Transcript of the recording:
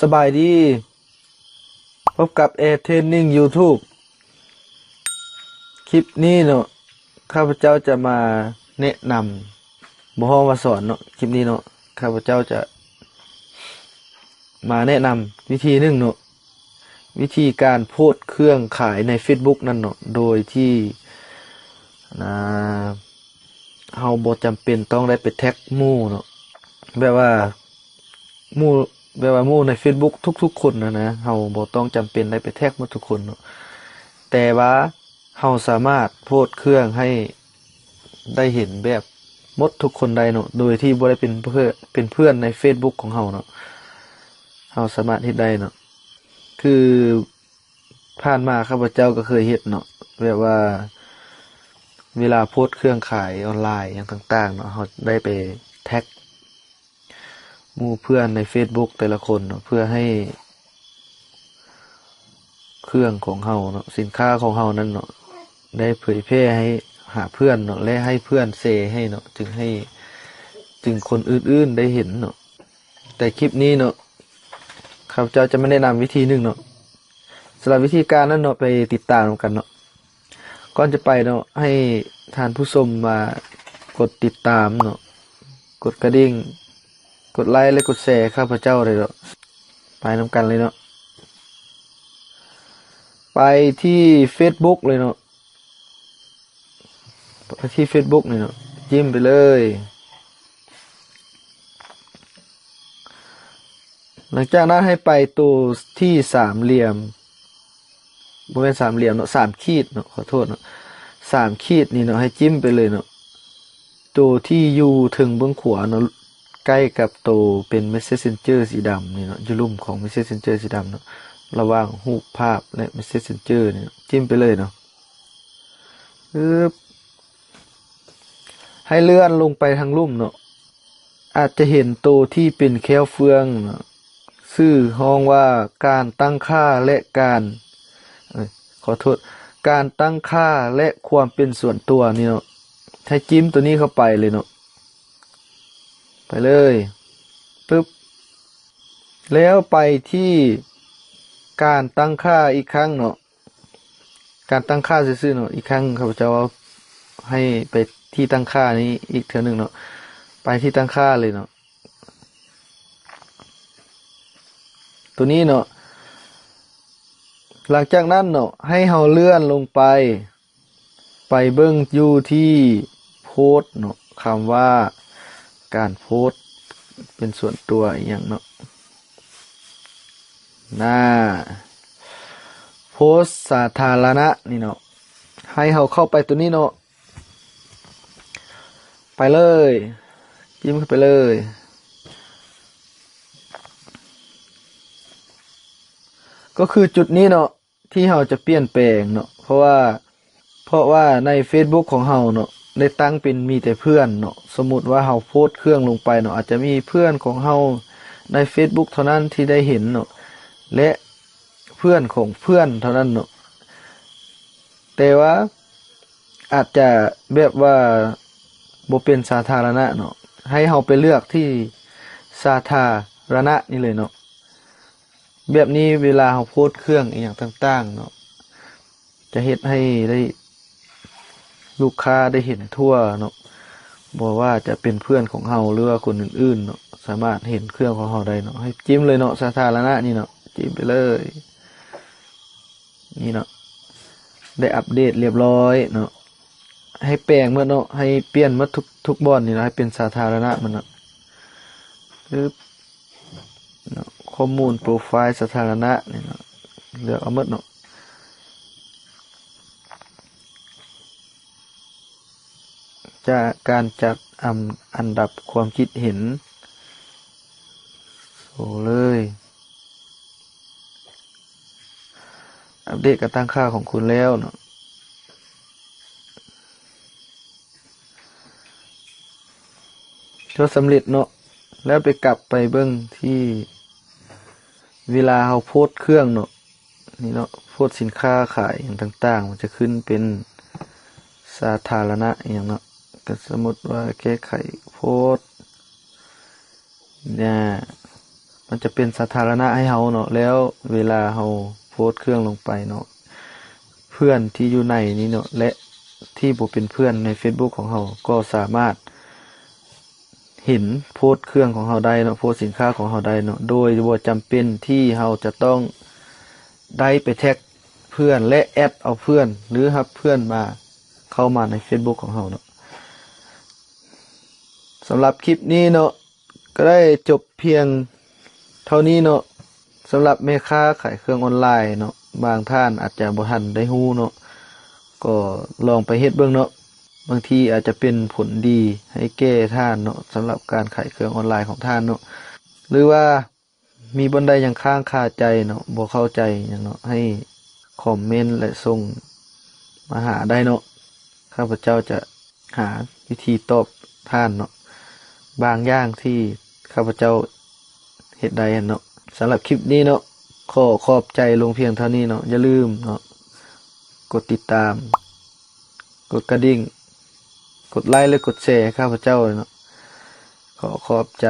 ສະບາຍດີ ພົບກັບແອເທຣນນິງຢູທູບ ຄລິບນີ້ເນາະ ຂ້າພະເຈົ້າຈະມາແນະນຳ ບໍ່ຮ້ອງວ່າສອນເນາະ ຄລິບນີ້ເນາະ ຂ້າພະເຈົ້າຈະມາແນະນຳວິທີໜຶ່ງເນາະ ວິທີການໂພສເຄື່ອງຂາຍໃນເຟສບຸກນັ້ນເນາະ ໂດຍທີ່ ອ່າ ເຮົາບໍ່ຈຳເປັນຕ້ອງໄດ້ໄປແທັກໝູ່ເນາະ ແບບວ່າ ໝູ່ ແບບວ່າໝູ່ໃນເຟສບຸກທຸກໆຄົນນະນະ ເຮົາບໍ່ຕ້ອງຈຳເປັນໄດ້ໄປແທັກໝົດທຸກຄົນເນາະ ແຕ່ວ່າເຮົາສາມາດໂພສເຄື່ອງໃຫ້ໄດ້ເຫັນແບບໝົດທຸກຄົນໄດ້ເນາະ ໂດຍທີ່ບໍ່ໄດ້ເປັນເພື່ອນ ເປັນເພື່ອນໃນເຟສບຸກຂອງເຮົາເນາະ ເຮົາສາມາດເຮັດໄດ້ເນາະ ຄື ຜ່ານມາຂ້າພະເຈົ້າກໍເຄີຍເຮັດເນາະ ແບບວ່າເວລາໂພສເຄື່ອງຂາຍອອນລາຍຫຍັງຕ່າງໆເນາະ ເຮົາໄດ້ໄປແທັກໝູ່ເພື່ອນໃນເຟສບຸກແຕ່ລະຄົນເນາະ ເພື່ອໃຫ້ເຄື່ອງຂອງເຮົາເນາະ ສິນຄ້າຂອງເຮົານັ້ນເນາະ ໄດ້ເຜີຍແຜ່ໃຫ້ຫາເພື່ອນເນາະ ແລະ ໃຫ້ເພື່ອນແຊໃຫ້ເນາະ ຈຶ່ງໃຫ້ ຈຶ່ງຄົນອື່ນໆໄດ້ເຫັນເນາະ. ແຕ່ຄລິບນີ້ເນາະ ຂ້າພະເຈົ້າຈະມາແນະນຳວິທີໜຶ່ງເນາະ ສຳລັບວິທີການນັ້ນເນາະ ໄປຕິດຕາມນຳກັນເນາະ ກ່ອນຈະໄປເນາະ ໃຫ້ທ່ານຜູ້ຊົມມາກົດຕິດຕາມເນາະ ກົດກະດິ່ງ ກົດໄລ ແລະ ກົດແຊຂ້າພະເຈົ້າເລີຍເນາະ ໄປນຳກັນເລີຍເນາະ ໄປທີ່ເຟສບຸກເລີຍເນາະ. ໄປທີ່ເຟສບຸກນີ້ເນາະ ຈິ້ມໄປເລີຍ ຫຼັງຈາກນັ້ນໃຫ້ໄປໂຕທີ່ສາມຫຼ່ຽມ ບໍ່ແມ່ນສາມຫຼ່ຽມເນາະ ສາມຂີດເນາະ ຂໍໂທດເນາະ ສາມຂີດນີ້ເນາະ ໃຫ້ຈິ້ມໄປເລີຍເນາະ ໂຕທີ່ຢູ່ເທິງເບື້ອງຂວາເນາະ ໃກ້ກັບໂຕເປັນເມັສເຊັນເຈີສີດຳນີ້ເນາະ ຢູ່ລຸ່ມຂອງເມັສເຊັນເຈີສີດຳເນາະ ລະຫວ່າງຮູບພາບ ແລະ ເມັສເຊັນເຈີນີ້ ຈິ້ມໄປເລີຍເນາະ. ປຶບ ໃຫ້ເລື່ອນລົງໄປທາງລຸ່ມເນາະ ອາດຈະເຫັນໂຕທີ່ເປັນແຂ້ວເຟືອງເນາະ ຊື່ຮ້ອງວ່າການຕັ້ງຄ່າ ແລະ ການ ເອີຍ ຂໍໂທດ ການຕັ້ງຄ່າ ແລະ ຄວາມເປັນສ່ວນຕົວນີ້ເນາະ ໃຫ້ຈິ້ມໂຕນີ້ເຂົ້າໄປເລີຍເນາະ ໄປເລີຍ ປຶບ ແລ້ວໄປທີ່ການຕັ້ງຄ່າອີກຄັ້ງເນາະ. ການຕັ້ງຄ່າຊື່ໆເນາະ ອີກຄັ້ງຂ້າພະເຈົ້າເວົ້າໃຫ້ໄປທີ່ຕັ້ງຄ່ານີ້ອີກເທື່ອໜຶ່ງເນາະ ໄປທີ່ຕັ້ງຄ່າເລີຍເນາະ ໂຕນີ້ເນາະ ຫຼັງຈາກນັ້ນເນາະ ໃຫ້ເຮົາເລື່ອນລົງໄປ ໄປເບິ່ງຢູ່ທີ່ໂພສເນາະ ຄຳວ່າການໂພສເປັນສ່ວນຕົວອີ່ຫຍັງເນາະ ໜ້າໂພສສາທາລະນະນີ້ເນາະ ໃຫ້ເຮົາເຂົ້າໄປໂຕນີ້ເນາະ ໄປເລີຍ ຈິ້ມເຂົ້າໄປເລີຍ ກໍຄືຈຸດນີ້ເນາະ ທີ່ເຮົາຈະປ່ຽນແປງເນາະ ເພາະວ່າ ເພາະວ່າໃນເຟສບຸກຂອງເຮົາເນາະ ໄດ້ຕັ້ງເປັນມີແຕ່ເພື່ອນເນາະ ສົມມຸດວ່າເຮົາໂພສເຄື່ອງລົງໄປເນາະ ອາດຈະມີເພື່ອນຂອງເຮົາໃນເຟສບຸກເທົ່ານັ້ນທີ່ໄດ້ເຫັນເນາະ ແລະ ເພື່ອນຂອງເພື່ອນເທົ່ານັ້ນເນາະ ແຕ່ວ່າອາດຈະແບບວ່າບໍ່ເປັນສາທາລະນະເນາະ ໃຫ້ເຮົາໄປເລືອກທີ່ສາທາລະນະນີ້ເລີຍເນາະ. ແບບນີ້ເວລາເຮົາໂພສເຄື່ອງອີ່ຫຍັງຕ່າງໆເນາະ ຈະເຮັດໃຫ້ໄດ້ ລູກຄ້າໄດ້ເຫັນທົ່ວເນາະ ບໍ່ວ່າຈະເປັນເພື່ອນຂອງເຮົາ ຫຼືວ່າຄົນອື່ນໆເນາະ ສາມາດເຫັນເຄື່ອງຂອງເຮົາໄດ້ເນາະ ໃຫ້ຈິ້ມເລີຍເນາະ ສາທາລະນະນີ້ເນາະ ຈິ້ມໄປເລີຍ ນີ້ເນາະ ໄດ້ອັບເດດລຽບລ້ອຍເນາະ ໃຫ້ແປງໝົດເນາະ ໃຫ້ປ່ຽນໝົດທຸກ ທຸກບ່ອນນີ້ເນາະ ໃຫ້ເປັນສາທາລະນະໝົດເນາະ ປຶບ ເນາະ ຂໍ້ມູນໂປຣໄຟລ໌ສາທາລະນະນີ້ເນາະ ເລືອກເອົາໝົດເນາະ ຈາກການຈັດອຳ ອັນດັບຄວາມຄິດເຫັນ ໂຊເລີຍ ອັບເດດການຕັ້ງຄ່າຂອງຄຸນແລ້ວເນາະ ກໍສຳເລັດເນາະ ແລ້ວໄປກັບໄປເບິ່ງທີ່ເວລາເຮົາໂພສເຄື່ອງເນາະ ນີ້ເນາະ ໂພສສິນຄ້າຂາຍຫຍັງຕ່າງໆ ມັນຈະຂຶ້ນເປັນສາທາລະນະອີ່ຫຍັງເນາະ ກໍສົມມຸດວ່າແກ້ໄຂໂພສ ນະ ມັນຈະເປັນສາທາລະນະໃຫ້ເຮົາເນາະ ແລ້ວເວລາເຮົາໂພສເຄື່ອງລົງໄປເນາະ ເພື່ອນທີ່ຢູ່ໃນນີ້ເນາະ ແລະ ທີ່ບໍ່ເປັນເພື່ອນໃນເຟສບຸກຂອງເຮົາ ກໍສາມາດເຫັນໂພສເຄື່ອງຂອງເຮົາໄດ້ເນາະ ໂພສສິນຄ້າຂອງເຮົາໄດ້ເນາະ ໂດຍບໍ່ຈຳເປັນທີ່ເຮົາຈະຕ້ອງໄດ້ໄປແທັກເພື່ອນ ແລະ ແອັດເອົາເພື່ອນ ຫຼື ຮັບເພື່ອນມາ ເຂົ້າມາໃນເຟສບຸກຂອງເຮົາເນາະ. ສຳລັບຄລິບນີ້ເນາະ ກໍໄດ້ຈົບພຽງເທົ່ານີ້ເນາະ ສຳລັບແມ່ຄ້າຂາຍເຄື່ອງອອນລາຍເນາະ ບາງທ່ານອາດຈະບໍ່ທັນໄດ້ຮູ້ເນາະ ກໍລອງໄປເຮັດເບິ່ງເນາະ ບາງທີອາດຈະເປັນຜົນດີໃຫ້ແກ່ທ່ານເນາະ ສຳລັບການຂາຍເຄື່ອງອອນລາຍຂອງທ່ານເນາະ ຫຼືວ່າ ມີບ່ອນໃດຫຍັງຄ້າງຄາໃຈເນາະ ບໍ່ເຂົ້າໃຈຫຍັງເນາະ ໃຫ້ຄອມເມັນ ແລະ ສົ່ງມາຫາໄດ້ເນາະ ຂ້າພະເຈົ້າຈະຫາວິທີຕອບທ່ານເນາະ ບາງຢ່າງທີ່ຂ້າພະເຈົ້າເຮັດໄດ້ຫັ້ນເນາະ. ສຳລັບຄລິບນີ້ເນາະ ຂໍຂອບໃຈລົງພຽງເທົ່ານີ້ເນາະ ຢ່າລືມເນາະ ກົດຕິດຕາມ ກົດກະດິ່ງ ກົດໄລ ແລະ ກົດແຊໃຫ້ຂ້າພະເຈົ້າເນາະ ຂໍຂອບໃຈ.